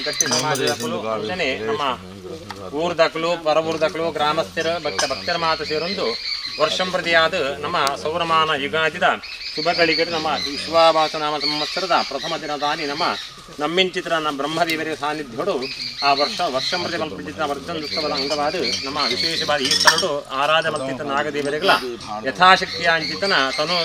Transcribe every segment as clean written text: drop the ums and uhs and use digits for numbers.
ಗಟ್ಟಿ ಸಮಾಜದಕುಲು ಅಂಚನೆ ನಮ್ಮ ಊರ್ದಕುಲು ಪರವೂರ್ದಕುಲು ಗ್ರಾಮಸ್ಥರು ಭಕ್ತರ ಮಾತು ಸೇರೊಂದು ವರ್ಷಂಪ್ರತಿಯಾದ ನಮ್ಮ ಸೌರಮಾನ ಯುಗಾದಿದ ಶುಭಗಳಿಗೆ ನಮ್ಮ ವಿಶ್ವಾವಾಸನಾಮ ಸಂವತ್ಸರದ ಪ್ರಥಮ ದಿನದಾನಿ ನಮ್ಮ ನಮ್ಮಿಂಚಿತ್ರ ನಮ್ಮ ಬ್ರಹ್ಮದೇವರ ಸಾನ್ನಿಧ್ಯೋಡು ಆ ವರ್ಷಂಪ್ರತಿ ಮಲ್ಪಿಚಿತ್ರ ವರ್ಧನೋತ್ಸವದ ಅಂಗವಾದ ನಮ್ಮ ವಿಶೇಷವಾದ ಈ ಸ್ಥಳಡು ಆರಾಧನೆ ಮಲ್ಪಿತ ನಾಗದೇವರಿಗಳ ಯಥಾಶಕ್ತಿಯ ಅಂಚಿತನ ತನು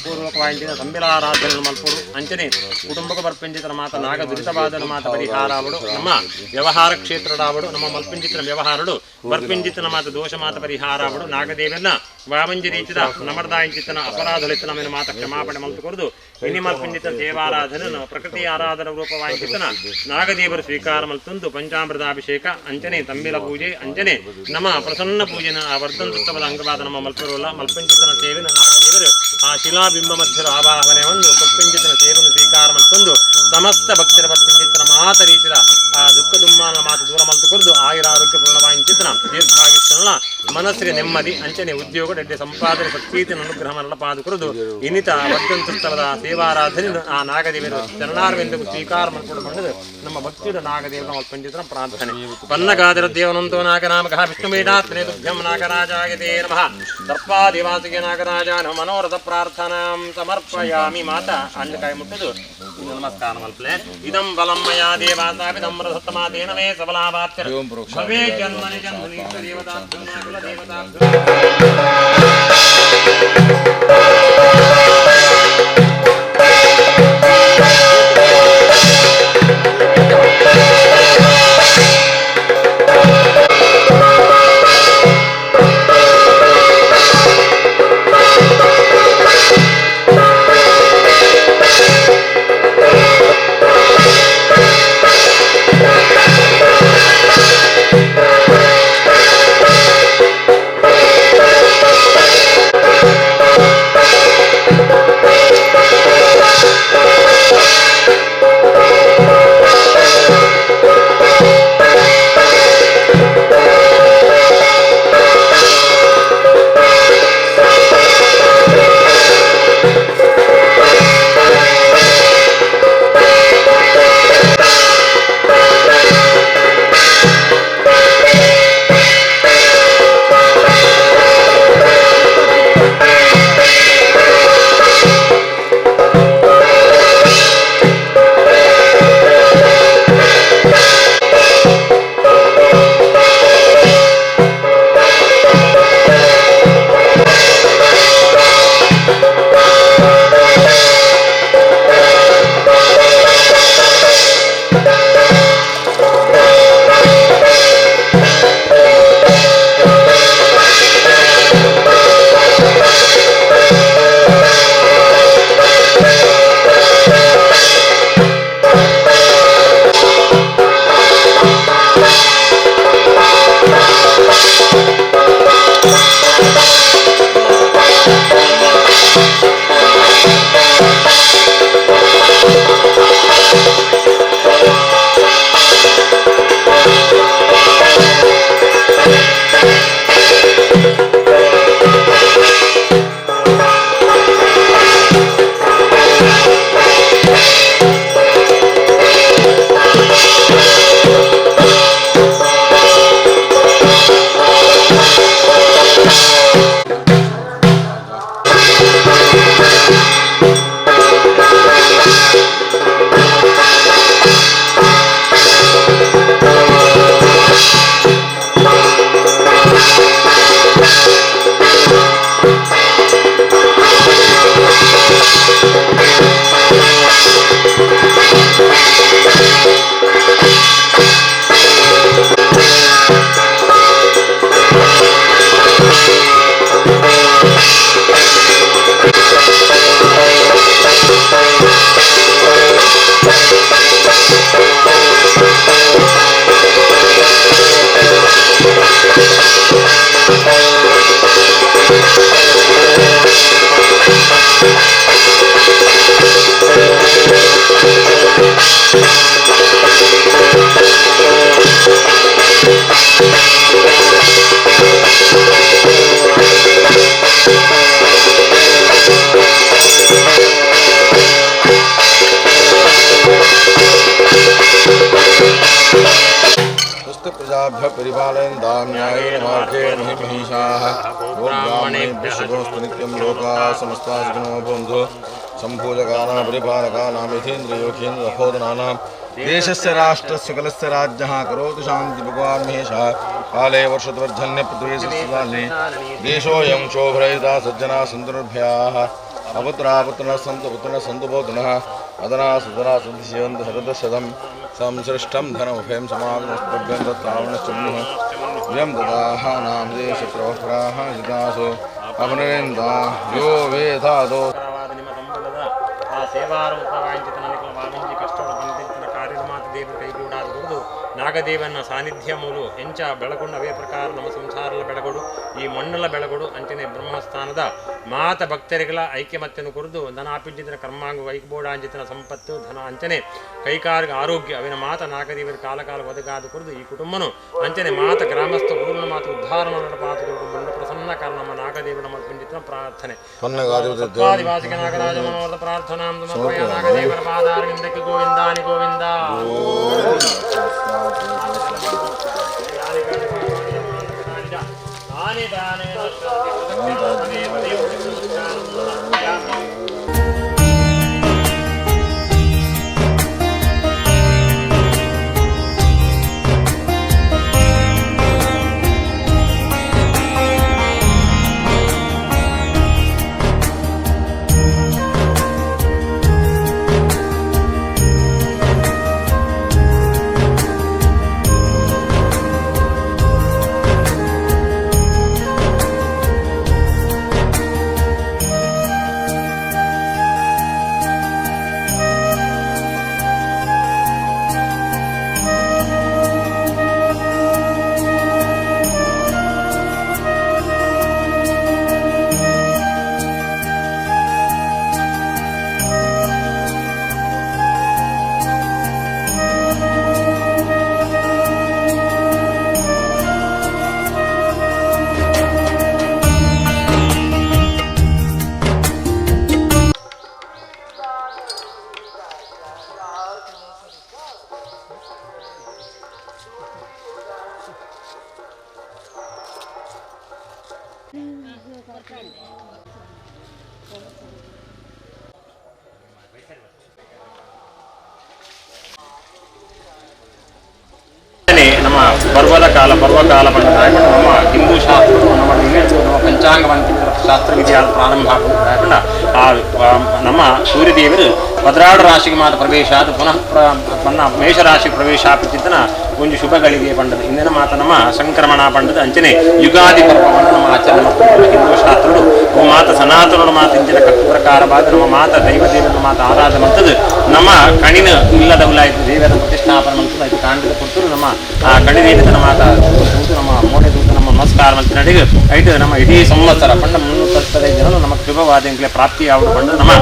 ಪೂರ್ವಕವಾಂಚಿತ ತಂಬಿಲಾರಾಧನೆ ಮಲ್ಪುಡು ಅಂಚನೆ ಕುಟುಂಬಕ್ಕೆ ಬರ್ಪಿಂಚಿತನ ಮಾತ ನಾಗ ದುರಿತವಾದನ ಮಾತ ಪರಿಹಾರಾವಡು ನಮ್ಮ ವ್ಯವಹಾರ ಕ್ಷೇತ್ರಡಾವಡು ನಮ್ಮ ಮಲ್ಪಿಂಚಿತನ ವ್ಯವಹಾರಡು ಬರ್ಪಿಂಚಿತನ ಮಾತ ದೋಷ ಮಾತ ಪರಿಹಾರಾವಡು ನಾಗದೇವನ ವಾಮಂಜಿ ರೀತಿದ ನಮರ್ದಾಂಚಿತನ ಅಪರಾಧಲಿತನ ಮೇಲೆ ಮಾತ ಕ್ಷಮಾಪಣೆ ಮಲ್ತು ಕೊರದು ಇನಿ ಮಲ್ಪಿಂಚಿತ ದೇವಾರಾಧನೆ ನಮ್ಮ ಪ್ರಕೃತಿ ಆರಾಧನ ರೂಪವಾಂಚಿತನ ನಾಗದೇವರು ಸ್ವೀಕಾರ ಮಲ್ತಂದು ಪಂಚಾಮೃತಾಭಿಷೇಕ ಅಂಚನೆ ತಂಬಿಲ ಪೂಜೆ ಅಂಚನೆ ನಮ್ಮ ಪ್ರಸನ್ನ ಪೂಜೆನ ಆ ವರ್ಧನೋತ್ಸವದ ಅಂಗವಾದ ನಮ್ಮ ಮಲ್ಪರುಲ್ಲ ಮಲ್ಪಂಚಿತನ ಸೇವೆನ ನಾಗದೇವರು ಆ ಶಿಲಾಬಿಂಬ ಮಧ್ಯದ ಆವಾಹನೆ ಒಂದು ಕೊಪ್ಪಿಂಚಿತನ ಸೇವೆಯನ್ನು ಸ್ವೀಕಾರ ಮಲ್ತಂದು ಸಮಸ್ತ ಭಕ್ತರ ಬರ್ಪಿಂಚಿತನ ಮಾತ ರೀತಿದ ಆ ದುಃಖ ದುಮ್ಮಾನ ಮಾತು ದೂರ ಮಲ್ತು ಕೊರದು ಆಯುರ ಆರೋಗ್ಯ ಪೂರ್ಣವಾಂಚಿತನ ದೀರ್ಘಾಯುಷ್ಯನ ಮನಸ್ಸಿಗೆ ನೆಮ್ಮದಿ ಅಂಚನೆ ಉದ್ಯೋಗ ಡೆಡ್ಡೆ ಸಂಪಾದನೆ ಸತ್ಕೀರ್ತಿನ ಅನುಗ್ರಹ ಮರಳಪಾದು ಕೊರದು ಇನ್ನಿತ ವರ್ಧನೋತ್ಸವದ ಸೇವಾರಾಧನೆ ಆ ನಾಗದೇವರು ಚರಣಾರವಿಂದಕ್ಕೂ ಸ್ವೀಕಾರ ಮಾಡಿಕೊಂಡು ನಮ್ಮ ಭಕ್ತಿಯ ನಾಗದೇವರ ಮಲ್ಪಂಚಿತನ ಪ್ರಾರ್ಥನೆ. ಪನ್ನಗಾದರ ದೇವನಂತೋ ನಾಗನಾಮಕಃ ವಿಷ್ಣುಮೀಡಾತ್ರೇತುಭ್ಯಂ ನಾಗರಾಜಾಯ ತೇ ನಮಃ. ದರ್ಪಾದಿವಾಸಿಗೆ ನಾಗರಾಜ ಮನೋರಥ ಪ್ರಾರ್ಥನಾಂ ಸಮರ್ಪಯಾಮಿ. ಮಾತಾ ಅಂಜಕಾಯಿ ಮುಟ್ಟದು ನಮಸ್ಕಾರ ಮಲ್ಪಲೆ. ಇದಂ ಬಲಂ ಮಯಾ ದೇವಾಸಾಪಿದಂ ರಥತಮಾ ತೇನ ಮೇ ಸಬಲಾವಾಪ್ತಿರ್ ಭವೇ ಜನ್ಮನಿ ಜನ್ಮನಿ ದೇವತಾಭ್ಯೋ ನಾಕುಲ ದೇವತಾಭ್ಯೋ. प्रजाभ्यः परिपालयन्तां न्यायेन मार्गेण महिषाः गोब्राह्मणेभ्यः शुभमस्तु नित्यं लोकाः समस्ताः सुखिनो भवन्तु। सम्पूजकानां परिपालकानां यथेन्द्रयोगेन्द्रहोदनानां देशस्य राष्ट्रस्य कुलस्य राज्ञः करोतु शान्ति भगवान् महेशः। काले वर्षद्वर्धन्य पृथ्वी सस्यानि देशोऽयं शोभरयिता सज्जना सन्तु निर्भयाः। अपुत्रा पुत्रिणः सन्तु पुत्रिणः सन्तु पौत्रिणः अदना सुधना सन्ति सेवन्तु शरदशतं संसृष्टं धनमुभयं समागमस्तभ्यं दत्तावणश्च मुनिः यं ददाह नाम देशप्रवह्राः जितासु अमरेन्दा यो वेधादो ನಾಗದೇವನ ಸಾನ್ನಿಧ್ಯ ಮೂಲು ಎಂಚ ಬೆಳಗೊಂಡು ಅವೇ ಪ್ರಕಾರ ನಮ್ಮ ಸಂಸಾರದ ಬೆಳಗೊಡು ಈ ಮಣ್ಣಲ ಬೆಳಗೊಡು ಅಂಚನೆ ಬ್ರಹ್ಮಸ್ಥಾನದ ಮಾತ ಭಕ್ತರಿಗಳ ಐಕ್ಯಮತ್ಯನು ಕುರಿದು ಧನಾಪಿಂಚಿತನ ಕರ್ಮಾಂಗ ಐಕ್ಬೋಡಾಂಚಿತನ ಸಂಪತ್ತು ಧನ ಅಂಚನೆ ಕೈಕಾರ್ಗ ಆರೋಗ್ಯ ಅವಿನ ಮಾತ ನಾಗದೇವರ ಕಾಲಕಾಲ ಒದಗಾದ ಕುರಿದು ಈ ಕುಟುಂಬನು ಅಂಚನೆ ಮಾತ ಗ್ರಾಮಸ್ಥ ಊರಿನ ಮಾತು ಉದ್ಧಾರ ಮಾತು ಕುಟುಂಬ ಪ್ರಸನ್ನ ಕಾರಣ ನಮ್ಮ ನಾಗದೇವನ ಮಲ್ಪಿಂಚಿತನ ಪ್ರಾರ್ಥನೆ. ವಾಸಿಕ ನಾಗರಾಜ ಮನೋರದ ಪ್ರಾರ್ಥನಾ ನಾಗದೇವರ ಪಾದಾರವಿಂದಕ್ಕೆ ಗೋವಿಂದಾನಿ ಗೋವಿಂದ. ನಮ್ಮ ಪರ್ವದ ಕಾಲ ಪರ್ವಕಾಲ ಪಂಡ ನಮ್ಮ ಹಿಂದೂ ಶಾಸ್ತ್ರಗಳು ನಮ್ಮ ನಮ್ಮ ಪಂಚಾಂಗವಂತ ಶಾಸ್ತ್ರ ವಿಧಿಯಾದ ಪ್ರಾರಂಭ ಆಗುವ ಆ ನಮ್ಮ ಸೂರ್ಯದೇವರು ಪದ್ರಾಡು ರಾಶಿಗೆ ಮಾತ್ರ ಪ್ರವೇಶ ಅದು ಪುನಃ ಮೇಷರಾಶಿ ಪ್ರವೇಶ ಆಪಿಚಿದ್ದನ ಒಂದು ಶುಭಗಳಿಗೆ ಪಂಡದ ಇಂದಿನ ಮಾತ ನಮ್ಮ ಸಂಕ್ರಮಣ ಪಂಡದ ಅಂಚನೆ ಯುಗಾದಿ ಪರ್ವವನ್ನು ನಮ್ಮ ಆಚರಣೆ ಮಾಡ್ಕೊಂಡು ಹಿಂದೂ ಶಾಸ್ತ್ರಗಳು ಮಾತ ಸನಾತನರ ಮಾತು ಇಂಚಿನ ಕಟ್ಟು ಪ್ರಕಾರವಾದ ನಮ್ಮ ಮಾತ ದೈವದೇವನ ಮಾತ ಆರಾಧನೆ ಮಾಡ್ತದೆ. ನಮ್ಮ ಕಣಿನ ಇಲ್ಲದ ಉಲಾಯಿತು ದೇವರ ಪ್ರತಿಷ್ಠಾಪನೆ ಮಾಡ್ತದೆ. ಅದು ಕಾಂಡದ ಕೊಡ್ತರು ನಮ್ಮ ಆ ಕಣಿದೇವತನ ಮಾತ ನಮ್ಮ ಮೋಡೆ ದೂತ ನಮ್ಮ ನಮಸ್ಕಾರ ಅಂತ ನಡೆಗೆ ಐದು ನಮ್ಮ ಇಡೀ ಸಂವತ್ಸರ ಪಂಡ 365 ಜನ ನಮ್ಮ ಶುಭವಾದ ಪ್ರಾಪ್ತಿ ಯಾವುದು ಪಂಡ ನಮ್ಮ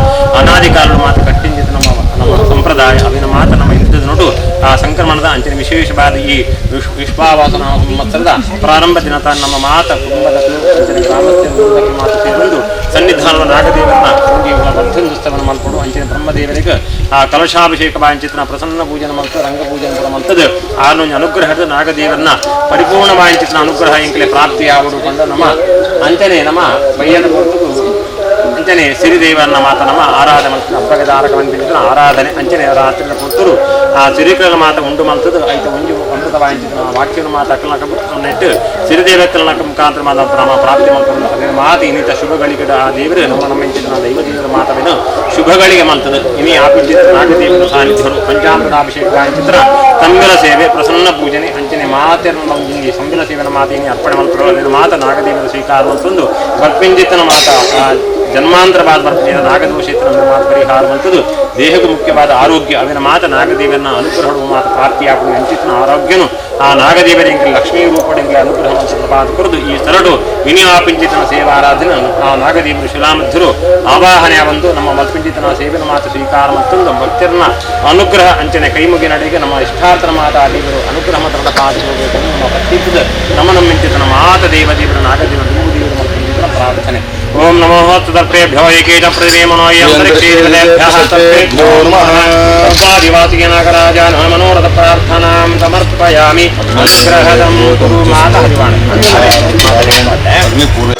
ಅನಾದಿ ಕಾಲದ ಮಾತು ಕಟ್ಟಿಂಜಿತ ನಮ್ಮ ನಮ್ಮ ಸಂಪ್ರದಾಯ ಅವಿನ ಮಾತ ನಮ್ಮ ಇಂಥದ್ದು ನೋಡು ಆ ಸಂಕ್ರಮಣದ ಅಂಚಿನ ವಿಶೇಷವಾದ ಈ ವಿಶ್ವಾವಾಸನ ಸಂವತ್ಸರದ ಪ್ರಾರಂಭ ದಿನ ತಾನು ನಮ್ಮ ಮಾತ ಕುಟುಂಬದ ಗ್ರಾಮಸ್ಥರ ಮಾತು ಸೇರಿಕೊಂಡು ಸನ್ನಿಧಾನದ ನಾಗದೇವರನ್ನ ವರ್ಧನೋತ್ಸವವನ್ನು ಮಾಡಿಕೊಡು ಅಂಚಿನ ಬ್ರಹ್ಮದೇವರಿಗೆ ಆ ಕಲಶಾಭಿಷೇಕ ಬಾಂಚಿತನ ಪ್ರಸನ್ನ ಪೂಜನ ಮಂತು ರಂಗಪೂಜನ ಕೂಡ ಮಂತದ್ದು ಆ ಅನುಗ್ರಹದ ನಾಗದೇವರನ್ನ ಪರಿಪೂರ್ಣ ಬಾಂಚಿತನ ಅನುಗ್ರಹ ಇಂಕಲೆ ಪ್ರಾಪ್ತಿಯಾಗುವುದು ಕೊಂಡು ನಮ್ಮ ಅಂಚನೆ ನಮ್ಮ ಬಯ್ಯದ ಹೊರತು ಅಂಚನೆ ಸಿರಿದೇವರನ್ನ ಮಾತ ನಮ್ಮ ಆರಾಧನೆ ಮಾಡ್ತದೆ. ಹಬ್ಬಗದಾರಕವಂತಿನ ಆರಾಧನೆ ಅಂಚನೆ ರಾತ್ರಿ ಕೊಡ್ತರು ಆ ಸಿರಿಕಲ ಮಾತ ಉಂಡು ಮಂತದ್ದು ಐತ ಒಂಜು ಅಮೃತ ವಾಂಚಿತ ವಾಕ್ಯನ ಮಾತ ಅಕ್ಕಲಕ ನೆಟ್ಟು ಸಿರಿದೇವಕ್ಕಲನ ಮುಖಾಂತರ ಮಾತ ನಮ್ಮ ಪ್ರಾಪ್ತಿ ಮಾಡ್ಕೊಂಡು ಅದೇ ಮಾತು ಇನ್ನಿತ ಶುಭಗಳಿಗೆ ಆ ದೇವರು ನಮ್ಮ ನಮ್ಮ ಇಂಚಿನ ದೈವ ದೇವರ ಮಾತವೇನು ಶುಭಗಳಿಗೆ ಮಂತದ್ದು ಇನಿ ಆಪಿಂಚಿತ ನಾಗದೇವರ ಸಾನ್ನಿಧ್ಯರು ಪಂಚಾಮೃತಾಭಿಷೇಕ ಚಿತ್ರ ತಂಬಿಲ ಸೇವೆ ಪ್ರಸನ್ನ ಪೂಜನೆ ಅಂಚನೆ ಮಾತೆರನ್ನ ಸಂಬಿಲ ಸೇವನ ಮಾತೇನಿ ಅರ್ಪಣೆ ಮಾಡ್ತಾರೆ. ಅದರ ಮಾತ ನಾಗದೇವರ ಸ್ವೀಕಾರ ಮಂತೊಂದು ಬರ್ಪಿಂಜಿತನ ಮಾತ ಜನ್ಮಾಂತರವಾದ ಬರ್ಪಿನ ನಾಗದೋಷೇತರ ಮಾತು ಪರಿಹಾರ ಮಂತದ್ದು ದೇಹಕ್ಕೆ ಮುಖ್ಯವಾದ ಆರೋಗ್ಯ ಅವಿನ ಮಾತ ನಾಗದೇವನ ಅನುಗ್ರಹ ಮಾತು ಪ್ರಾಪ್ತಿಯಾಗುವ ಅಂಚಿತನ ಆರೋಗ್ಯನು ಆ ನಾಗದೇವರಿಗೆ ಲಕ್ಷ್ಮೀ ರೂಪಡೆಂಗೆ ಅನುಗ್ರಹ ಕೊರದು ಈ ಸ್ಥಳಡು ವಿನಿಯಾಪಿಂಚಿತನ ಸೇವಾರಾಧನೆ ಆ ನಾಗದೇವರು ಶಿಲಾಮಧ್ಯರು ಆವಾಹನೆ ಒಂದು ನಮ್ಮ ಮಲ್ಪಿಂಚಿತನ ಸೇವೆನ ಮಾತು ಸ್ವೀಕಾರ ಮತ್ತೊಂದು ಭಕ್ತರನ್ನ ಅನುಗ್ರಹ ಅಂಚನೆ ಕೈಮುಗಿ ನಡೆಗೆ ನಮ್ಮ ಇಷ್ಟಾರ್ಥನ ಮಾತ ಆ ದೇವರು ಅನುಗ್ರಹ ಮಾತ್ರ ಪಾದಿಸಬೇಕು ನಮ್ಮ ಪ್ರತೀತದ ನಮ್ಮ ನಮ್ಮಿಂಚಿತನ ಮಾತ ದೇವ ದೇವರ ನಾಗದೇವರು ದೇವರು ಮಲ್ಪಿಂಚಿತನ ಪ್ರಾರ್ಥನೆ. ಓಂ ನಮೋ ಸುದರ್ಪೇಭ್ಯೋ ಏಕೇತ ಪೃಥ್ವೀ ಮನೋಯಂತರಿಕ್ಷೇಭ್ಯಃ ಸರ್ಪೇಭ್ಯೋ ನಮಃ ಸರ್ವಾದಿವಾಸಿಗೆ ನಾಗರಾಜಾನ ಮನೋರಥ ಪ್ರಾರ್ಥನಾಂ ಸಮರ್ಪಯಾಮಿ ಅನುಗ್ರಹದಂ ಕುರು ಮಾತಾ ಹರಿವಾಣ. ಅಗ್ನಿಪೂರ್ವ.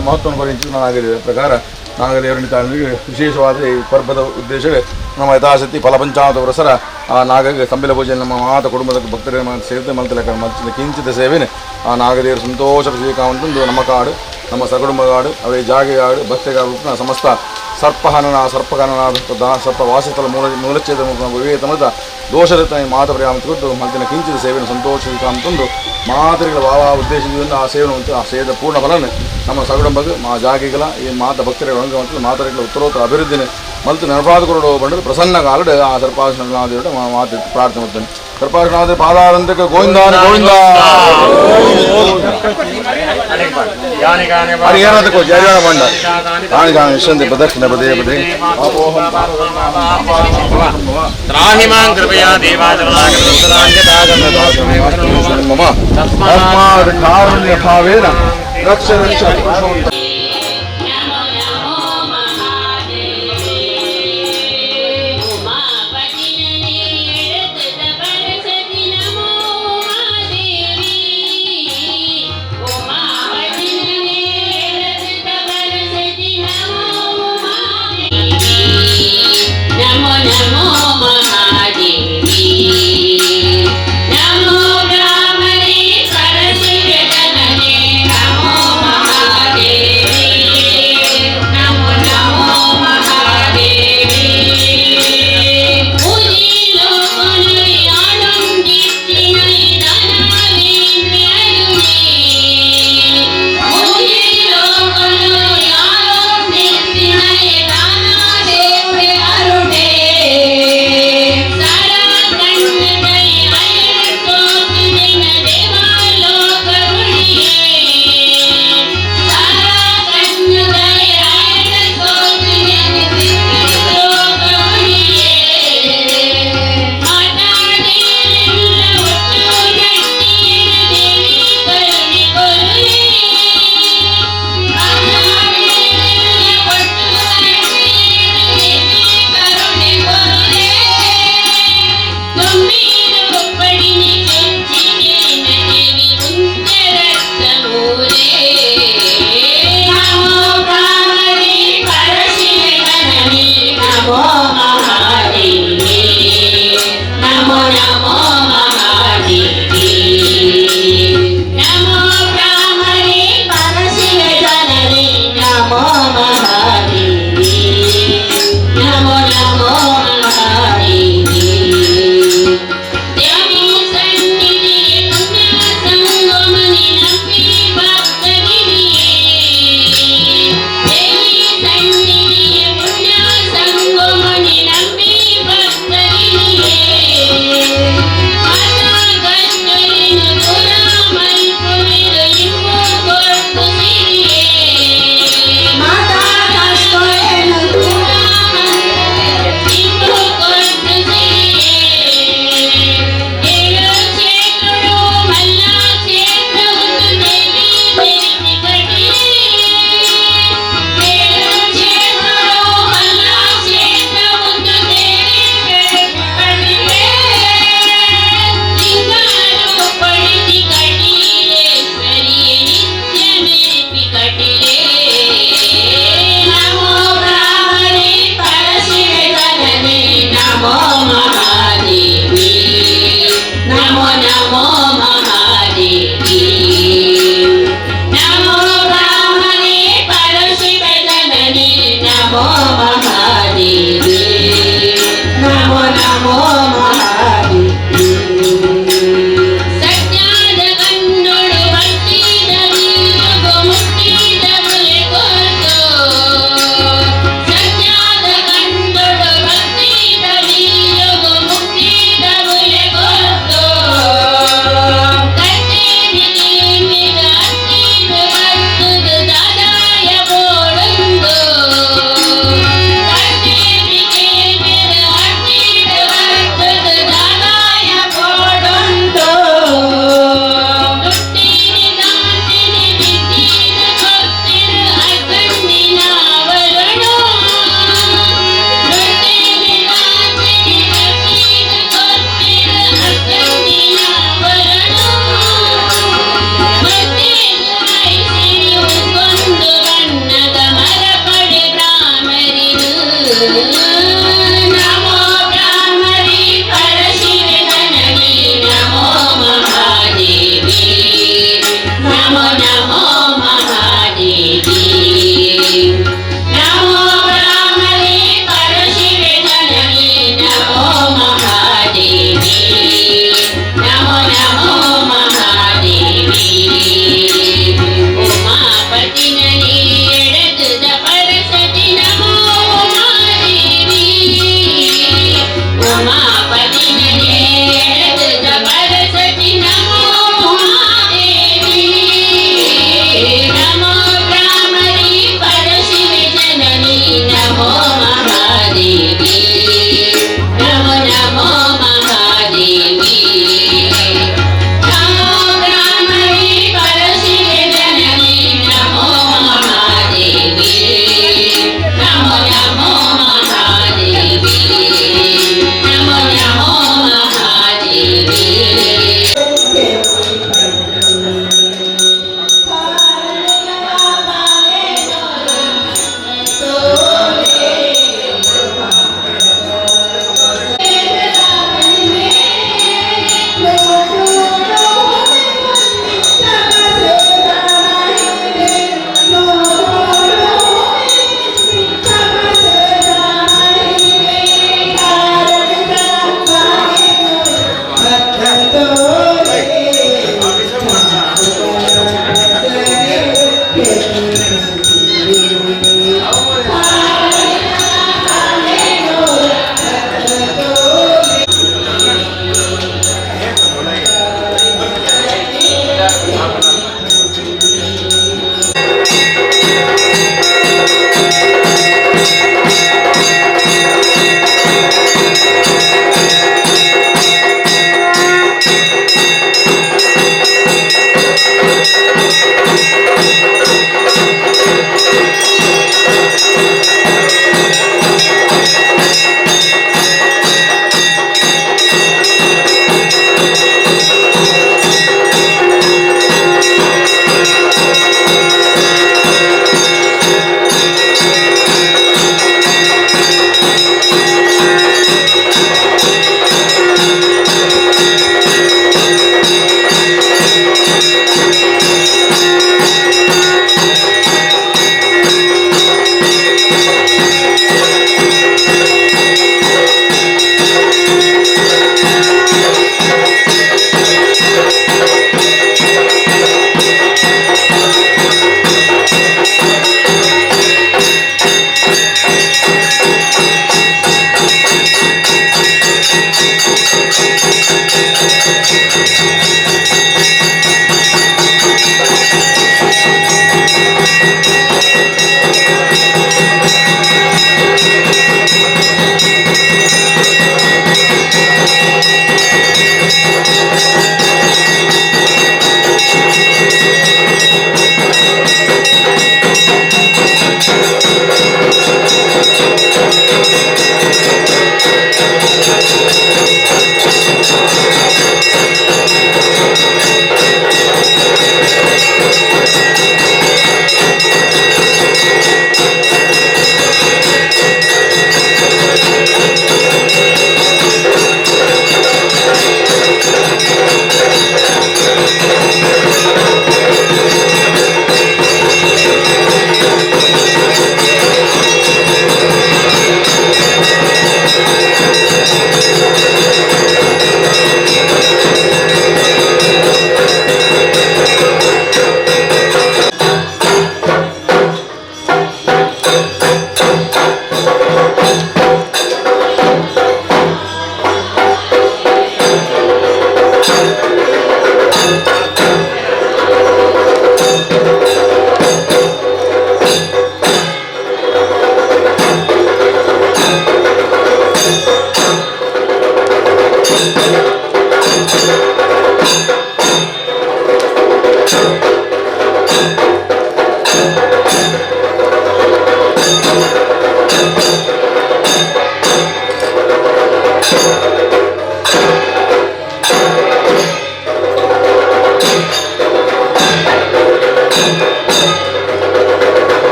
ಮಹತ್ವವನ್ನು ಪರಿಚಯ ನಾಗದೇವರ ಪ್ರಕಾರ ನಾಗದೇವರನ್ನು ವಿಶೇಷವಾದ ಈ ಪರ್ವದ ಉದ್ದೇಶವೇ ನಮ್ಮ ಯಥಾಶಕ್ತಿ ಫಲಪಂಚಾಮೃತ ವರಸರ ಆ ನಾಗಗೆ ತಂಬಿಲ ಪೂಜೆ ನಮ್ಮ ಮಾತ ಕುಟುಂಬದ ಭಕ್ತರ ಸೇರಿದ ಮಲ್ತಲಕ ಮಲ್ತಿನ ಕಿಂಚಿತ ಸೇವೆನೆ ಆ ನಾಗದೇವರು ಸಂತೋಷ ಸ್ವೀಕಾರಂತಂದು ನಮ್ಮ ಕಾಡು ನಮ್ಮ ಸಕುಟುಂಬ ಕಾಡು ಅವೇ ಜಾಗೆಗಾಡು ಭಕ್ತಿಗಾಡು ಸಮಸ್ತ ಸರ್ಪಹನನ ಸರ್ಪಗಣನ ಸರ್ಪ ವಾಸಸ್ಥಲ ಮೂಲ ಮೂಲಚ್ಛೇದ ವಿವೇಕಮೃತ ದೋಷರಹಿತ ಮಾತ ಪರಿಹಾರ ಕೊಟ್ಟು ಮಲ್ತಿನ ಕಿಂಚಿತ ಸೇವೆಯನ್ನು ಸಂತೋಷ ಸ್ವೀಕಾರಂತಂದು ಮಾತೃಗಳ ಭಾವ ಉದ್ದೇಶದಿಂದ ಆ ಸೇವನೆ ಉಂಟು. ಆ ಸೇವೆಯ ಪೂರ್ಣ ಫಲನ ನಮ್ಮ ಸಗುಡಂಬಗ್ ಮಾ ಜಾಗಿಗಳ ಈ ಮಾತ ಭಕ್ತರ ಮತ್ತು ಮಾತೃಗಳ ಉತ್ತರೋತ್ತರ ಅಭಿವೃದ್ಧಿನ ಮಲ್ತು ನೆನಪಾದ ಕೊರಡು ಬಂದು ಪ್ರಸನ್ನ ಕಾಲಡು ಆ ಸರ್ಪಾಸನಾದೇವಿಡ ಮಾತು ಪ್ರಾರ್ಥನೆ ಮಾಡ್ತೇನೆ. ಸರ್ಪಾಸನಾದ ಪಾದಾರಂತಕ ಗೋವಿಂದ ಗೋವಿಂದ ಹರಿಹರದಕ್ಕೋ ಜಯರಾಣ ಬಂಡ ತಾನಿ ತಾನಿ ವಿಶ್ವಂತಿ ಪ್ರದಕ್ಷಿಣ ಪದೇ ಪದೇ ತ್ರಾಹಿ ಮಾಂ ಕೃಪಯಾ ದೇವಾಚರಣಾಗತ ಮಮ ತಸ್ಮಾತ್ ಕಾರುಣ್ಯ ಭಾವೇನ ರಕ್ಷ ರಕ್ಷ ಪುರುಷೋತ್ತಮ. ನಮೋ ನಮೋ ಮಹಾದೇವಿ ಉಮಾಪತಿನೇ ಎಡತದ ಪರಸತಿ ನಮೋ ಉಮಾದೇವಿ ಉಮಾಪತಿನೇ ಎಡತದ ಪರಸತಿ ನಮೋ ಉಮಾದೇವಿ ನಮೋ ನಮೋ ಮಹಾದೇವಿ ನಮೋ ಬ್ರಾಹ್ಮಣಿ ಪರಶಿವಜನನೇ ನಮೋ ಮಹಾದೇವಿ.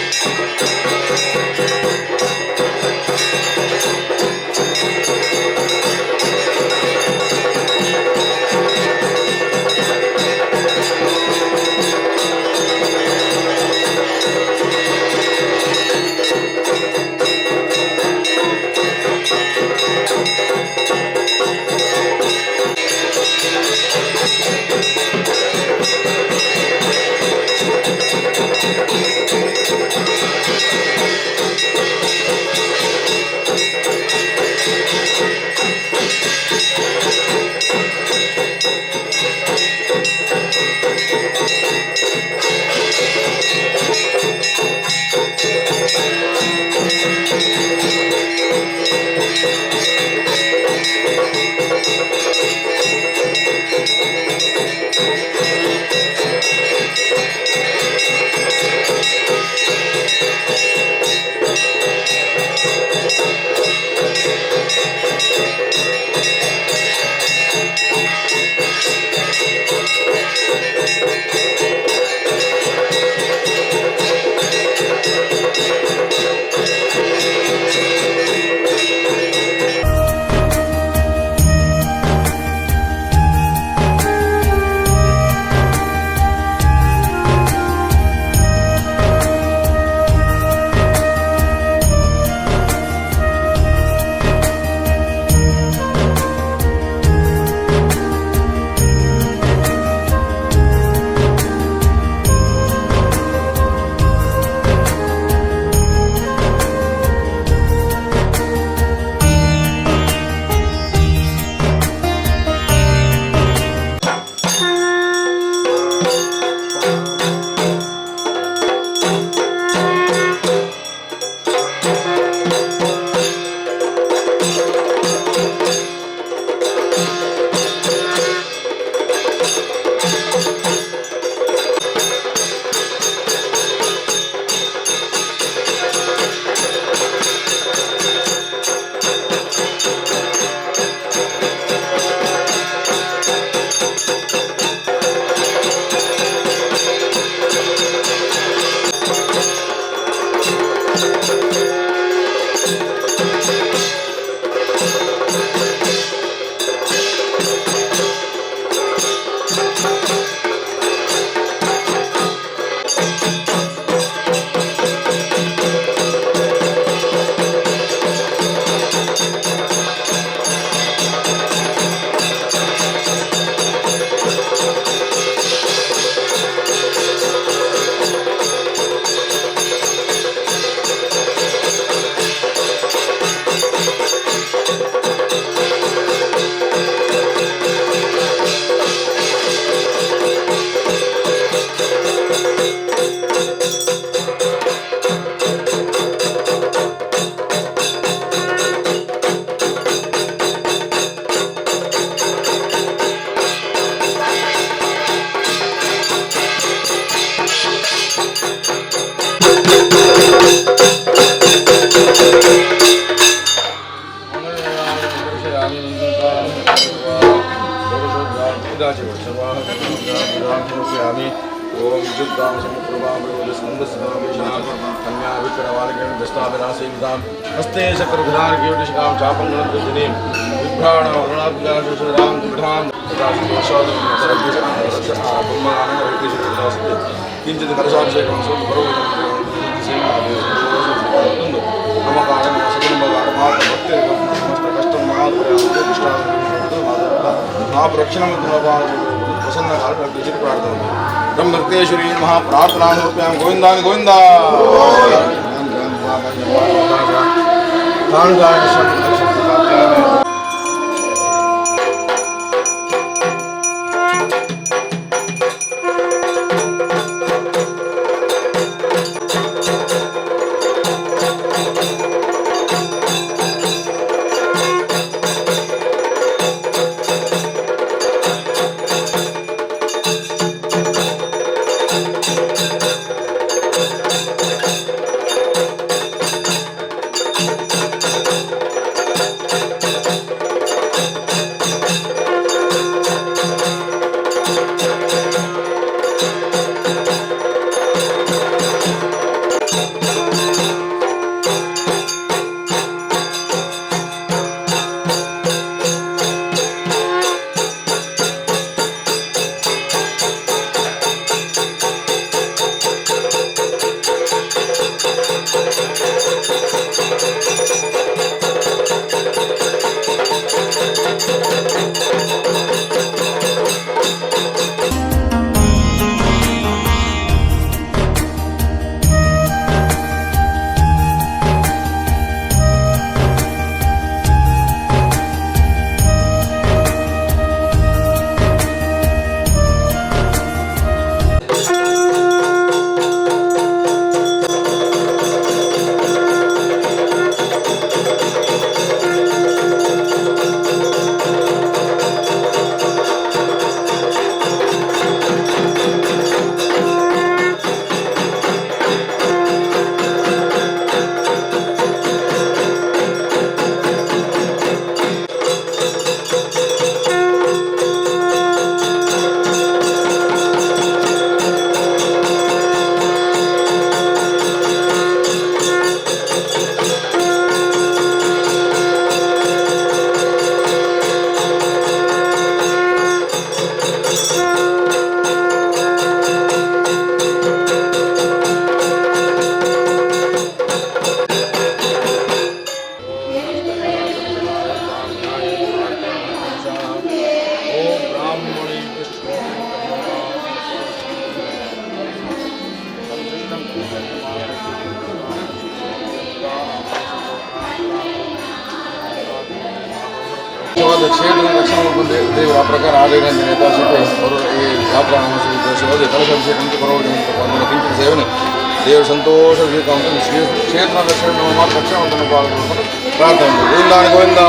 ಿ. ಕ್ಷೇತ್ರ ರಕ್ಷಣೆ ದೇವರ ಆ ಪ್ರಕಾರ ಆಲಯ ಅವರು ಈ ಯಾತ್ರಾ ಕಲಶಾಭಿಷೇಕ ಅಂತ ಬರೋದು ಕಿಂಚಿತ ಸೇವನೆ ದೇವರ ಸಂತೋಷ ಕ್ಷೇತ್ರ ರಕ್ಷಣೆ ಮಾತ್ರ ರಕ್ಷಣೆ ಪ್ರಾರ್ಥನೆ. ಗೋವಿಂದ ಗೋವಿಂದ.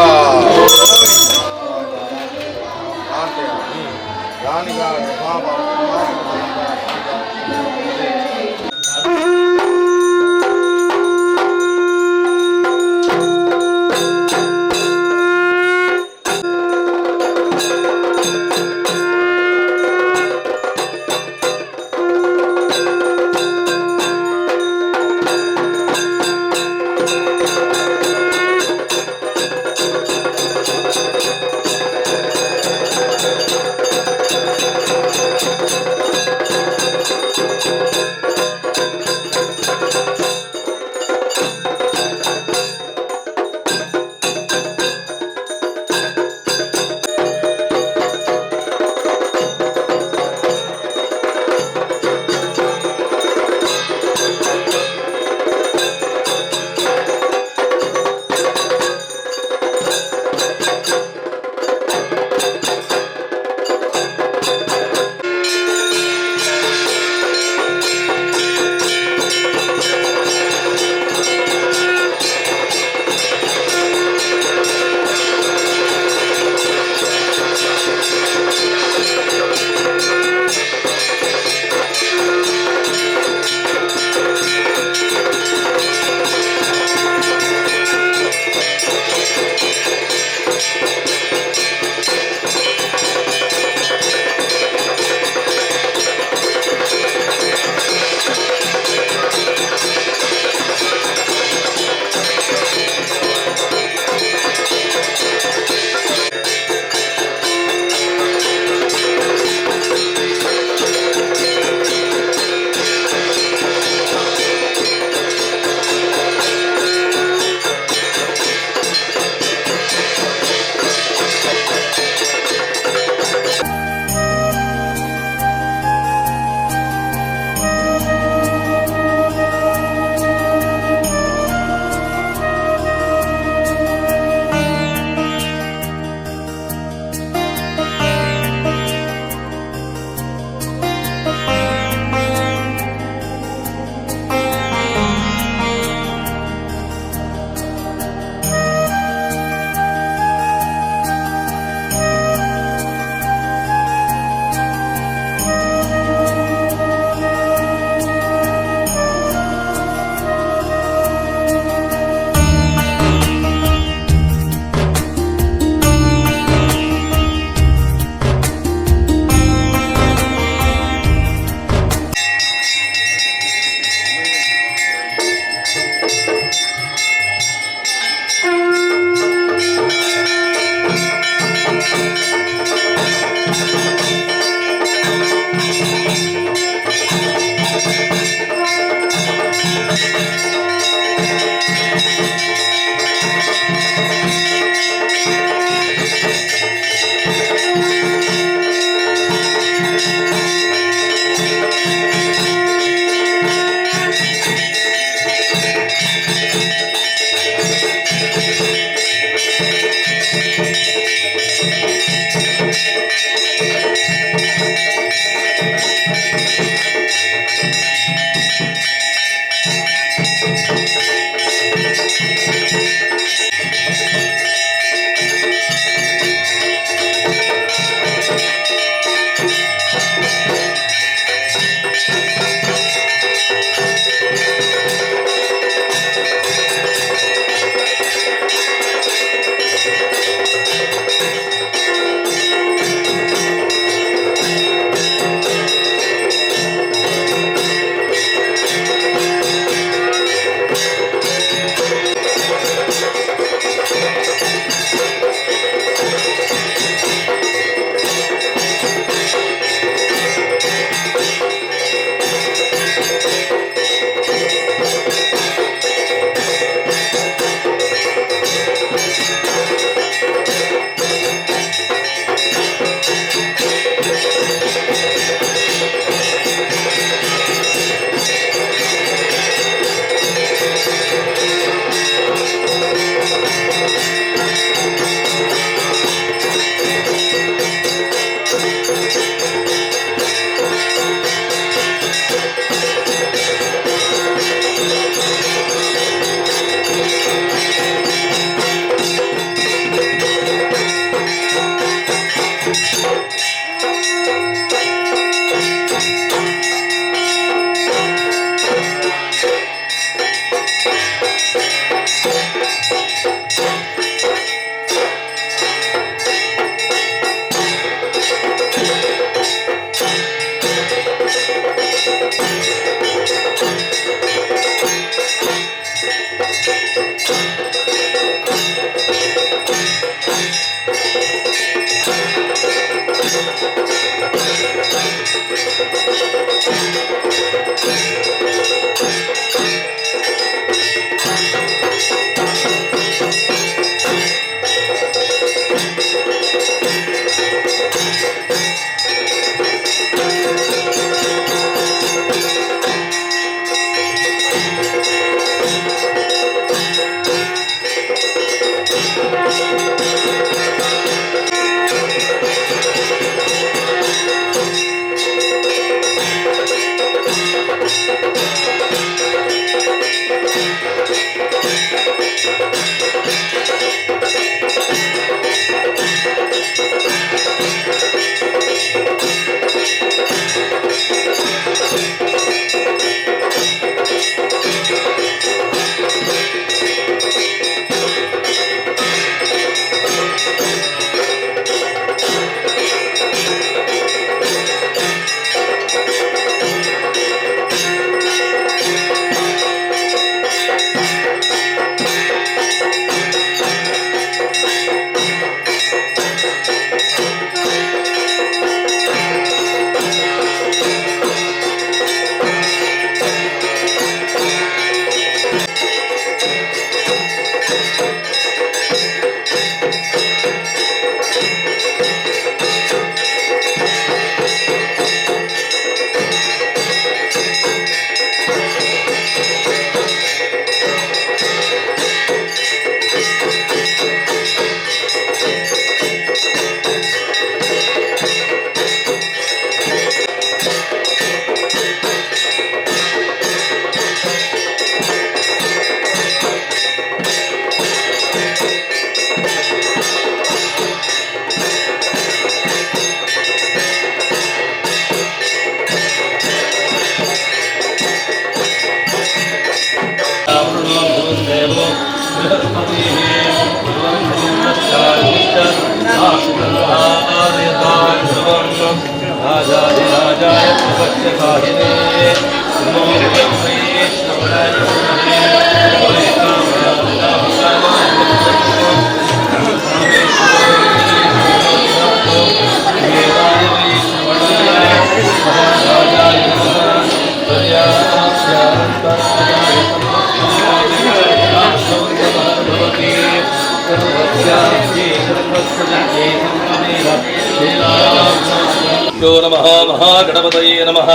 यो नमः महागणपतये नमः।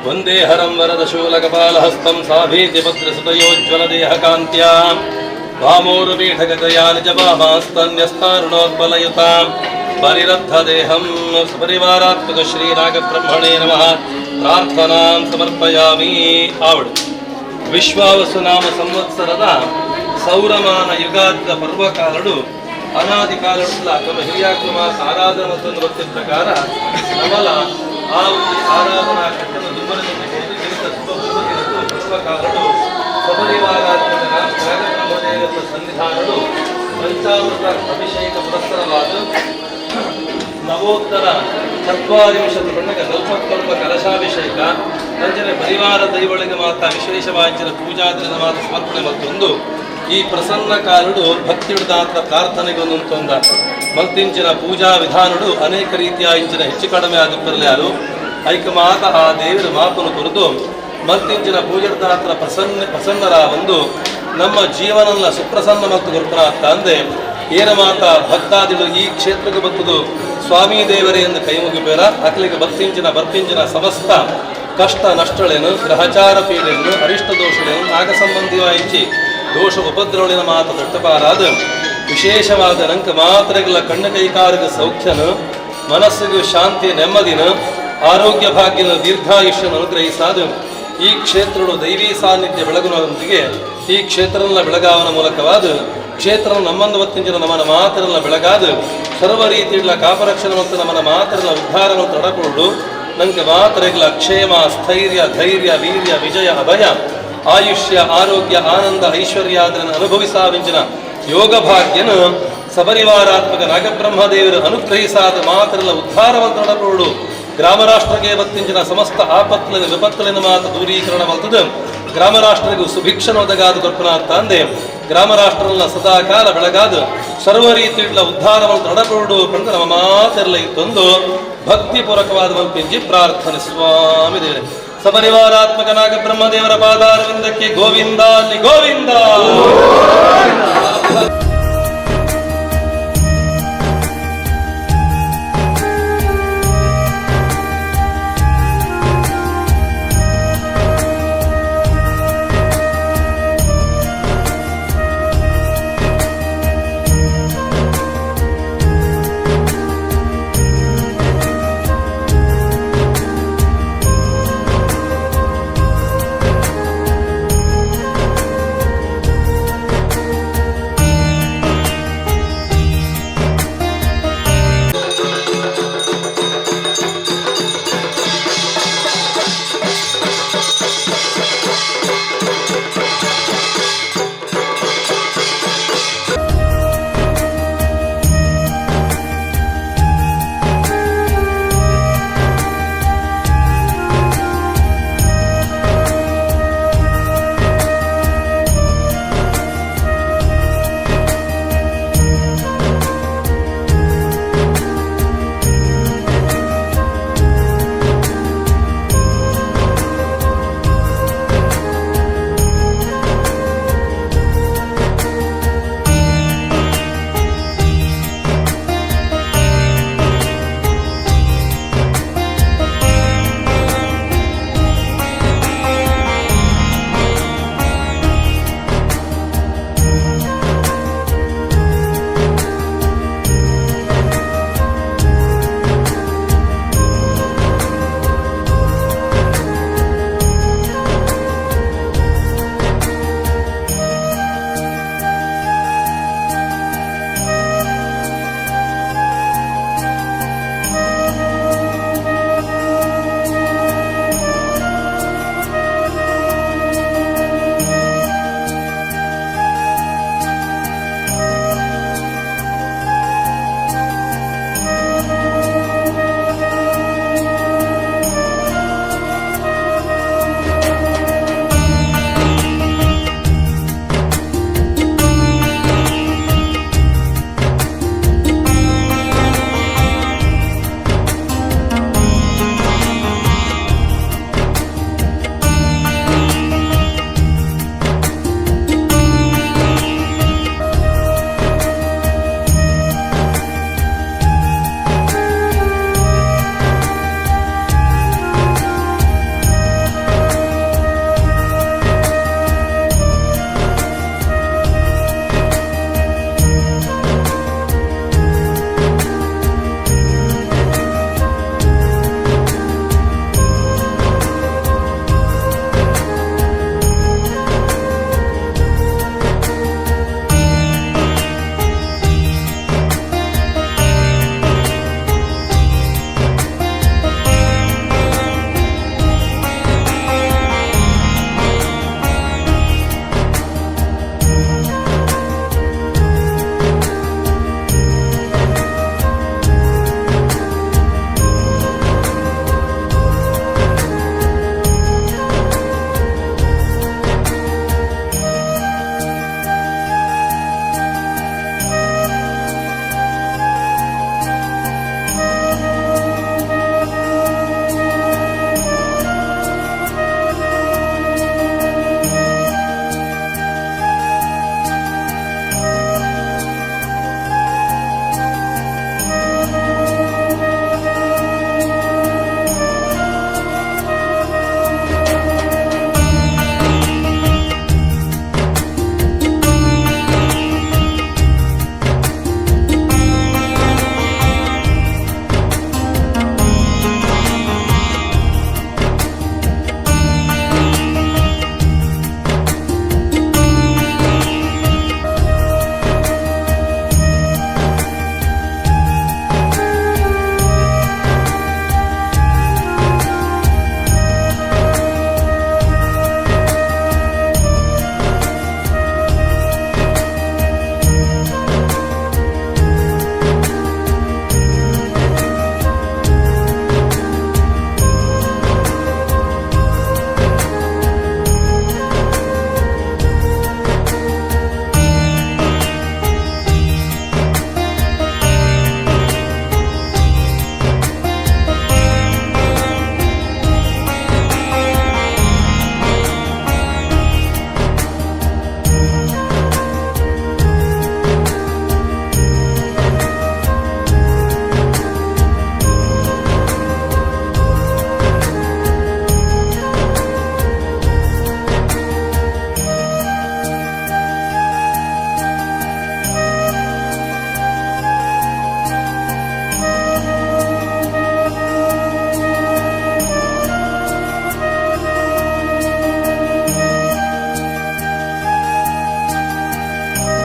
वन्दे हरं वरदशूलकपालहस्तं साभीतिपत्रसुतयोज्ज्वलदेहकान्त्यां वामोरुपीठगतया निजवामास्तन्यस्तारुणोत्पलयुतां परिरद्धदेहं सपरिवारात्मक श्रीनागब्रह्मणे नमः। प्रार्थनां समर्पयामि. आवड ವಿಶ್ವಾವಸುನಾಮ ಸಂವತ್ಸರದ ಸೌರಮಾನ ಯುಗಾದ ಪರ್ವಕಾಲಡು ಅನಾದಿ ಕಾಲಡುಲ ತಮ್ಮ ಹಿರಿಯಾಕ್ರಮ ಆರಾಧನಾ ಮತ್ತು ಭಕ್ತಿ ಪ್ರಕಾರ ನಮಲ ಆ ಒಂದು ಆರಾಧನಾ ಕಟ್ಟಡ ಪರ್ವಕಾಲಡು ಸಪರಿವಾರಾತ್ಮಕ ನಾಗಬ್ರಹ್ಮದೇವರ ಸನ್ನಿಧಾನಡು ಪಂಚಾಮೃತ ಅಭಿಷೇಕ ಪುರಸ್ಸರವಾದ ನವೋತ್ತರ ಚತ್ವಾರಿಂಶತ್ ಬಣ್ಣಗ ನಲ್ಪತ್ತೊಂಬ ಕಲಶಾಭಿಷೇಕ ಅಂಜನೆ ಪರಿವಾರ ದೈವಳಿಗೆ ಮಾತ ವಿಶೇಷವಾಂಚನ ಪೂಜಾದಿನ ಮಾತ ಸಮರ್ಪಣೆ ಮತ್ತೊಂದು ಈ ಪ್ರಸನ್ನ ಕಾಲುಡು ಭಕ್ತಿಯುಡಾತ್ರ ಪ್ರಾರ್ಥನೆಗೊಂದೊಂದ ಮಲ್ತಿಂಚಿನ ಪೂಜಾ ವಿಧಾನಡು ಅನೇಕ ರೀತಿಯ ಇಂಚಿನ ಹೆಚ್ಚು ಕಡಿಮೆ ಆದಿಪ್ಪರ್ಲ್ಯಾರು ಐಕ ಮಾತ ಆ ದೇವರ ಮಾಪನು ಕೊರದು ಮಲ್ತಿಂಚಿನ ಪೂಜಾದಾತ್ರ ಪ್ರಸನ್ನರ ಒಂದು ನಮ್ಮ ಜೀವನಲ್ಲ ಸುಪ್ರಸನ್ನ ಮತ್ತು ಗುರುಪನಾಥ ಅಂದೆ ಏನ ಮಾತ ಭಕ್ತಾದಿಗಳು ಈ ಕ್ಷೇತ್ರಕ್ಕೆ ಬತ್ತದು ಸ್ವಾಮಿ ದೇವರೇ ಎಂದು ಕೈ ಮುಗಿಬೇರ ಅಕಲಿಗೆ ಭಕ್ತಿಂಚಿನ ಬರ್ಪಿಂಚಿನ ಸಮಸ್ತ ಕಷ್ಟ ನಷ್ಟಗಳೇನು ಗ್ರಹಚಾರ ಪೀಡೆಯನ್ನು ಅರಿಷ್ಟ ದೋಷಗಳೇನು ನಾಗ ಸಂಬಂಧಿವಾಯಿಚಿ ದೋಷ ಉಪದ್ರವಳಿನ ಮಾತ ದಟ್ಟಪಾರಾದ ವಿಶೇಷವಾದ ನಂಕ ಮಾತ್ರಗಳ ಕಣ್ಣು ಕೈಕಾರಗ ಸೌಖ್ಯನು ಮನಸ್ಸಿಗೂ ಶಾಂತಿ ನೆಮ್ಮದಿನ ಆರೋಗ್ಯ ಭಾಗ್ಯನ ದೀರ್ಘಾಯುಷ್ಯನ ಅನುಗ್ರಹಿಸಾದ ಈ ಕ್ಷೇತ್ರಗಳು ದೈವೀ ಸಾನ್ನಿಧ್ಯ ಬೆಳಗುನೊಂದಿಗೆ ಈ ಕ್ಷೇತ್ರನ ಬೆಳಗಾವನ ಮೂಲಕವಾದ ಕ್ಷೇತ್ರ ನಮ್ಮನ್ನು ಒತ್ತಿಂಚಿನ ನಮ್ಮನ ಮಾತ್ರನ ಬೆಳಗಾದ ಸರ್ವ ರೀತಿಗಳ ಕಾಪರಕ್ಷಣೆ ಮತ್ತು ನಮ್ಮನ ಮಾತ್ರನ ಉದ್ಧಾರ ಮತ್ತು ನಡಕೊಂಡು ನಂಗೆ ಮಾತ್ರೆಗಳ ಕ್ಷೇಮ ಸ್ಥೈರ್ಯ ಧೈರ್ಯ ವೀರ್ಯ ವಿಜಯ ಅಭಯ ಆಯುಷ್ಯ ಆರೋಗ್ಯ ಆನಂದ ಐಶ್ವರ್ಯ ಅದನ್ನು ಅನುಭವಿಸಾವಿಂಚಿನ ಯೋಗ ಭಾಗ್ಯನ ಸಪರಿವಾರಾತ್ಮಕ ನಾಗಬ್ರಹ್ಮದೇವರು ಅನುಗ್ರಹಿಸಾದ ಮಾತ್ರನ ಉದ್ಧಾರವನ್ನು ನಡಕೊಂಡು ಗ್ರಾಮರಾಷ್ಟ್ರಕ್ಕೆ ಬತ್ತಿಂಚಿನ ಸಮಸ್ತ ಆಪತ್ತಲಿನ ವಿಪತ್ತಲಿನ ಮಾತು ದೂರೀಕರಣ ಮಲ್ತದ ಗ್ರಾಮ ರಾಷ್ಟ್ರಗೂ ಸುಭಿಕ್ಷನ ಒದಗಾದ ಕೊರ್ಪುನ ತಂದೆ ಗ್ರಾಮ ರಾಷ್ಟ್ರಲ್ಲ ಸದಾ ಕಾಲ ಬೆಳಗಾದ ಸರ್ವ ರೀತಿಯುಳ್ಳ ಉದ್ಧಾರವನ್ನು ನಡಕೊಡು ಪಂಡ ನಮ್ಮ ಮಾತೆಲ್ಲ ಇತ್ತೊಂದು ಭಕ್ತಿಪೂರ್ವಕವಾದ ಮಲ್ಪಿಂಜಿ ಪ್ರಾರ್ಥನೆ ಸ್ವಾಮಿ ದೇವರೇ. ಸಪರಿವಾರಾತ್ಮಕ ನಾಗಬ್ರಹ್ಮದೇವರ ಪಾದಾರವಿಂದಕ್ಕೆ ಗೋವಿಂದ ಅಲ್ಲಿ ಗೋವಿಂದ.